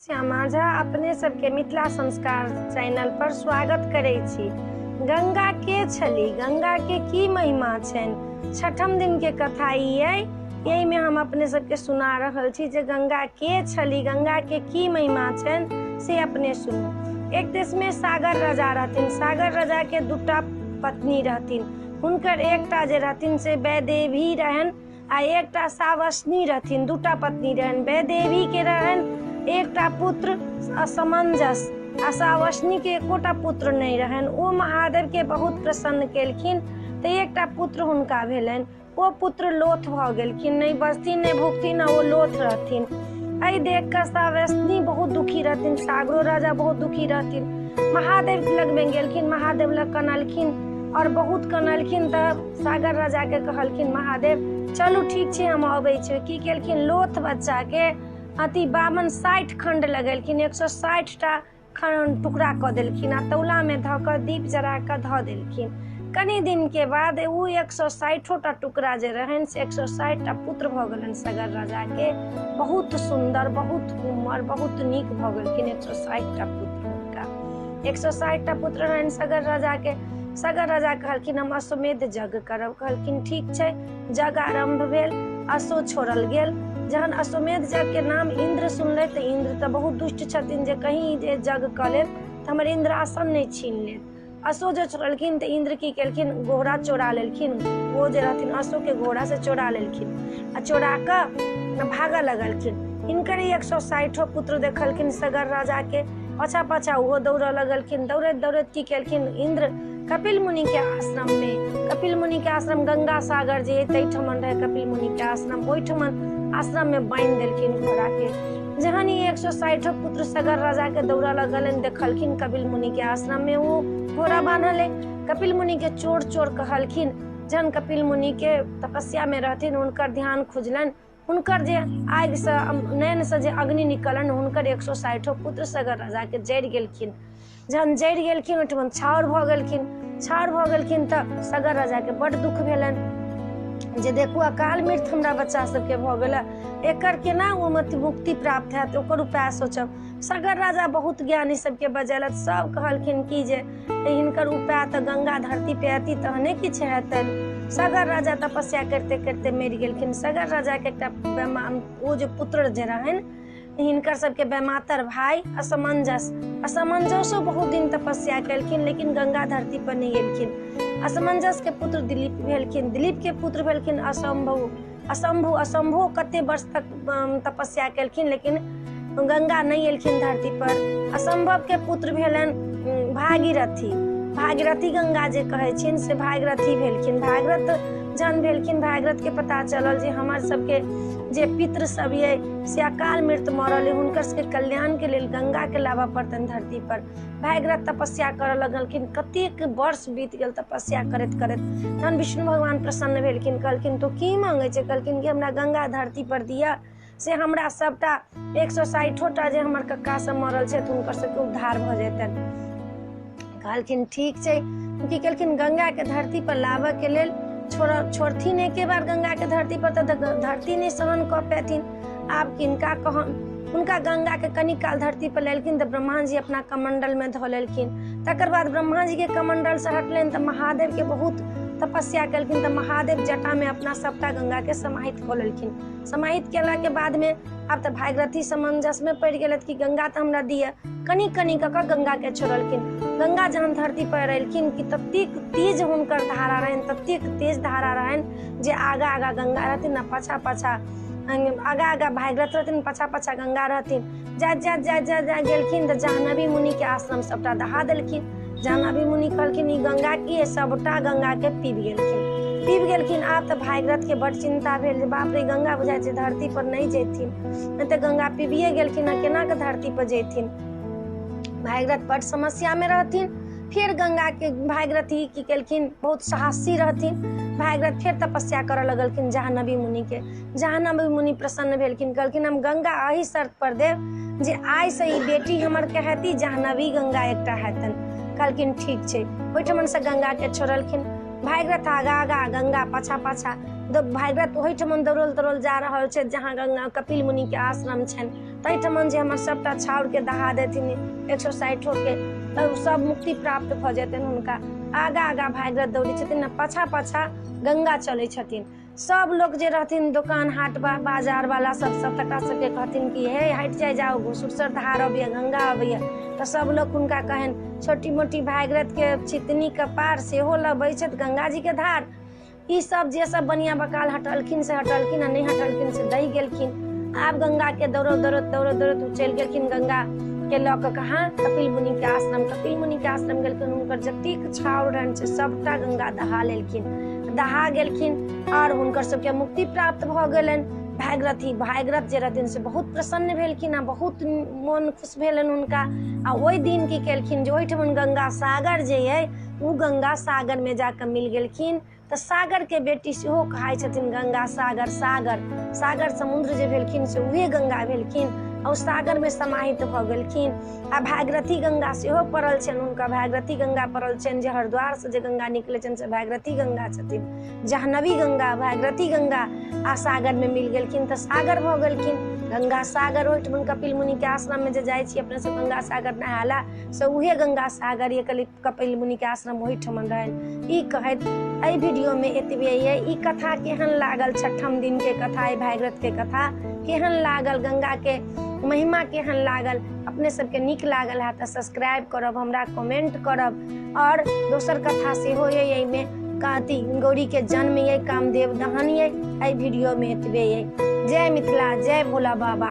श्यामा झा अपने सबके मिथिला संस्कार चैनल पर स्वागत करै छी। गंगा के छली, गंगा के की महिमा छनि, छठम दिन के कथा ई अइ। एहिमे हम अपने सबके सुना रहल छी जे गंगा के छली, गंगा के की महिमा छनि, से अपने सुनू। एक देश में सागर राजा रहथिन। सागर राजा के दूटा पत्नी रहथिन। हुनकर एकटा जे रहथिन से वैदेवी रहनि आ एकटा सावस्नी रहथिन। दूटा पत्नी रहनि। वैदेवी के रहनि एकटा पुत्र असमंजस आ सावस्नी के एकोटा पुत्र नहि रहनि। ओ महादेव के बहुत प्रसन्न केलखिन तऽ एकटा पुत्र हुनका भेलनि। ओ पुत्र लोथ भऽ गेलखिन, नहि बजथिन नहि भुकथिन आ ओ लोथ रहथिन। एहि देख कऽ सावस्नी बहुत दुखी रहथिन, सागरो राजा बहुत दुखी रहथिन। महादेव लगमे गेलखिन, महादेव लग कनलखिन और बहुत कनलखिन। तऽ सागर राजा के कहलखिन महादेव, चलू ठीक छै, हम अबै छी। की केलखिन, लोथ बच्चा के अथी 52 60 खंड लगेलखिन, 160 टा खंड टुकड़ा कऽ देलखिन आ तौला में धऽ कऽ दीप जरा कऽ धऽ देलखिन। कनी दिन के बाद ओ 160 टा टुकड़ा जे रहनि से 160 टा पुत्र भऽ गेलनि सागर राजा के। बहुत सुन्दर, बहुत उमर, बहुत नीक भऽ गेलखिन 160 टा पुत्र हुनका। 160 टा पुत्र रहनि सगर राजा के। सगर राजा कहलखिन हम अश्वमेध यज्ञ करब। कहलखिन ठीक छै। यज्ञ आरम्भ भेल, अश्व छोड़ल गेल। जहन अश्वमेध यज्ञ के नाम इंद्र सुनले तऽ इंद्र तऽ बहुत दुष्ट छथिन जे कहीं जे यज्ञ कऽ लेत तऽ हमर इंद्रासन नहि छीन लेत। अश्व जे छोड़लखिन तऽ इंद्र की केलखिन, घोड़ा चोरा लेलखिन। ओ जे रहथिन अश्व के घोड़ा से चोरा लेलखिन आ चोरा कऽ भागऽ लगलखिन। हिनकर 160 पुत्र देखलखिन सगर राजा के, पाछा पाछा ओहो दौड़ऽ लगलखिन। दौड़ैत दौड़ैत की केलखिन इंद्र कपिल मुनि के आश्रम में, कपिल मुनि के आश्रम गंगा सागर जे ताहिठमन रहे कपिल मुनि के आश्रम, ओहिठमन आश्रम में बान्हि देलखिन घोड़ा के। जहन ई 160 पुत्र सगर राजा के दौड़ऽ लगलनि, देखलखिन कपिल मुनि के आश्रम में ओ घोड़ा बान्हल है। कपिल मुनि के चोर चोर कहलखिन। जहन कपिल मुनि के तपस्या में रहथिन, हुनकर ध्यान खुजलनि, हुनकर जे आगिसँ नयनसँ जे अग्नि निकलनि, हुनकर 160 पुत्र सगर राजा के जरि गेलखिन। जहन जरि गेलखिन ओहिठमन छाउर भऽ गेलखिन। छाउर भऽ गेलखिन तऽ सगर राजा के बड्ड दुख भेलनि जे देखू अकाल मृत्यु हमरा बच्चा सबके भऽ गेल, एकर केना ओ मुक्ति प्राप्त हैत, ओकर उपाय सोचब। सगर राजा बहुत ज्ञानी सबके बजेलथि। सब कहलखिन कि जे हिनकर उपाय तऽ गंगा धरती पे अती तहने किछु हेतनि। सगर राजा तपस्या करिते करिते मरि गेलखिन। सगर राजा के एकटा ओ जे पुत्र जे रहनि हिनकर सबके बेमातर भाई असमंजस, असमंजसो बहुत दिन तपस्या केलखिन लेकिन गंगा धरती पर नहि गेलखिन। असमंजस के पुत्र दिलीप भेलखिन। दिलीप के पुत्र भेलखिन असंभव। असंभव असंभव कते वर्ष तक तपस्या केलखिन लेकिन गंगा नहि एलखिन धरती पर। असंभव के पुत्र भेलनि भागीरथी। भागीरथी गंगा जे कहै छिन से भागीरथी भेलखिन। भागीरथ जहन भेलखिन, भागीरथ के पता चलल जे हमर सबके जे पितृ सब ये से अकाल मृत्यु मरल है, हुनकर सबके कल्याण के लेल गंगा के लाबऽ पड़तनि धरती पर। भागीरथ तपस्या करऽ लगलखिन। कतेक वर्ष बीत गेल तपस्या करैत करैत। तहन विष्णु भगवान प्रसन्न भेलखिन, कहलखिन तू की मांगै छै? कहलखिन कि हमरा गंगा धरती पर दिअ से हमरा सबटा 160 टा जे हमर कक्का सब मरल छथि हुनकर सबके उद्धार भऽ जेतनि। कहलखिन ठीक छै। की केलखिन, गंगा के धरती पर लाबऽ के लेल छोड़थिन एके बार गंगा के धरती पर तऽ धरती नहि सहन कऽ पेथिन। आब किनका कहन, हुनका गंगा के कनी काल धरती पर लेलखिन तऽ ब्रह्मा जी अपना कमंडल में धऽ लेलखिन। तकर बाद ब्रह्मा जी के कमंडल से हटलनि तऽ महादेव के बहुत तपस्या केलखिन तऽ महादेव जटा में अपना सबटा गंगा के समाहित कऽ लेलखिन। समाहित केला के बाद में आब तऽ भागीरथी समंजस में पड़ि गेलथि कि गंगा तऽ हमरा दिअ। कनी कनी कऽ कऽ गंगा के छोड़लखिन। गंगा जहन धरती पर एलखिन कि ततेक तेज हुनकर धारा रहनि, ततेक तेज धारा रहनि जे आगा आगा गंगा रहथिन आ पाछा पाछा आगा आगा भागीरथ रहथिन, पाछा पाछा गंगा रहथिन। जाइत जाइत जाइत जाइत जाइत गेलखिन तऽ जाह्नवी मुनि के आश्रम सबटा दहा देलखिन। जाह्नवी मुनि कहलखिन ई गंगा की है, सबटा गंगा के पीब गेलखिन, पीब गेलखिन। आब तऽ भागीरथ के बड चिंता भेल जे बाप रे गंगा बुझाइ छै धरती पर नहि जेथिन, नहि तऽ गंगा पीबिए गेलखिन आ केना के धरती पर जेथिन। भागीरथ बड समस्या में रहथिन। फेर गंगा के भागीरथी की केलखिन, बहुत साहसी रहथिन भागीरथ, फेर तपस्या करऽ लगलखिन जाह्नवी मुनि के। जाह्नवी मुनि प्रसन्न भेलखिन, कहलखिन हम गंगा एहि शर्त पर देब जे आइ से ई बेटी हमर कहेती जाह्नवी गंगा एकटा हेतनि। कहलखिन ठीक छै। ओहिठमन से गंगा के छोड़लखिन। भागीरथ आगा आगा, गंगा पाछा पाछा। भागीरथ ओहिठमन दौड़ल दौड़ल जा रहल छथि जहाँ गंगा कपिल मुनिके आश्रम छनि, ताहिठमन जे हमर सबटा छाउरके दहा देथिन 160के, तब सब मुक्ति प्राप्त भऽ जेतनि हुनका। आगा आगा भागीरथ दौड़ै छथिन आ पाछा पाछा गंगा चलै छथिन। सब लोक जे रहथिन दोकान हाट बाजार वाला सब, सब तकरा सबके कहथिन कि हे हटि जाय जाउ, सुरसर धार अबैया, गंगा अबैया। तऽ सब लोक हुनका कहनि छोटी मोटी भागीरथ के छितनी कपार सेहो लबै छथि गंगा जी के धार। ई सब जे सब बनिया बकाल हटलखिन से हटलखिन आ नहि हटलखिन से दहि गेलखिन। आब गंगा के दौड़त दौड़त दौड़त दौड़त ओ चलि गेलखिन गंगा के लऽ कऽ कहाँ, कपिल मुनि के आश्रम। कपिल मुनि के आश्रम गेलखिन, हुनकर जतेक छाउर रहनि से सबटा गंगा दहा लेलखिन, दहा गेलखिन और हुनकर सबके मुक्ति प्राप्त भऽ गेलनि। भागीरथ जे रहथिन से बहुत प्रसन्न भेलखिन आ बहुत मोन खुश भेलनि हुनका। आ ओहि दिन की केलखिन जे ओहिठमन गंगा सागर जे अइ ओ गंगा सागर में जाकऽ मिल गेलखिन। तऽ सागर के बेटी सेहो कहाइ छथिन गंगा सागर। सागर सागर समुद्र जे भेलखिन से उहे गंगा भेलखिन आ ओ सागर में समाहित भऽ गेलखिन। आ भागीरथी गंगा सेहो पड़ल छनि हुनका, भागीरथी गंगा पड़ल छनि जे हरिद्वार से जे गंगा निकलै छनि से भागीरथी गंगा छथिन। जाह्नवी गंगा, भागीरथी गंगा आ सागर में मिल गेलखिन तऽ सागर भऽ गेलखिन गंगा सागर। ओहिठमन कपिल मुनि के आश्रम में जे जाइ छी अपने सब गंगा सागर नहायला से उहे गंगा सागर ये कपिल मुनि के आश्रम ओहिठमन रहनि। ई कहैत एहि वीडियो में एतबे ये। ई कथा केहन लागल, छठम दिन के कथा, एहि भागीरथ के कथा केहन लागल, गंगा के महिमा केहन लागल, अपने सबके नीक लागल है तऽ सब्सक्राइब करब, हमरा कमेंट करब। और दोसर कथा सेहो ये एहिमे, अथी गौरी के जन्म ये, कामदेव दहन ये। एहि वीडियो में एतबे ये। जय मिथिला, जय भोला बाबा।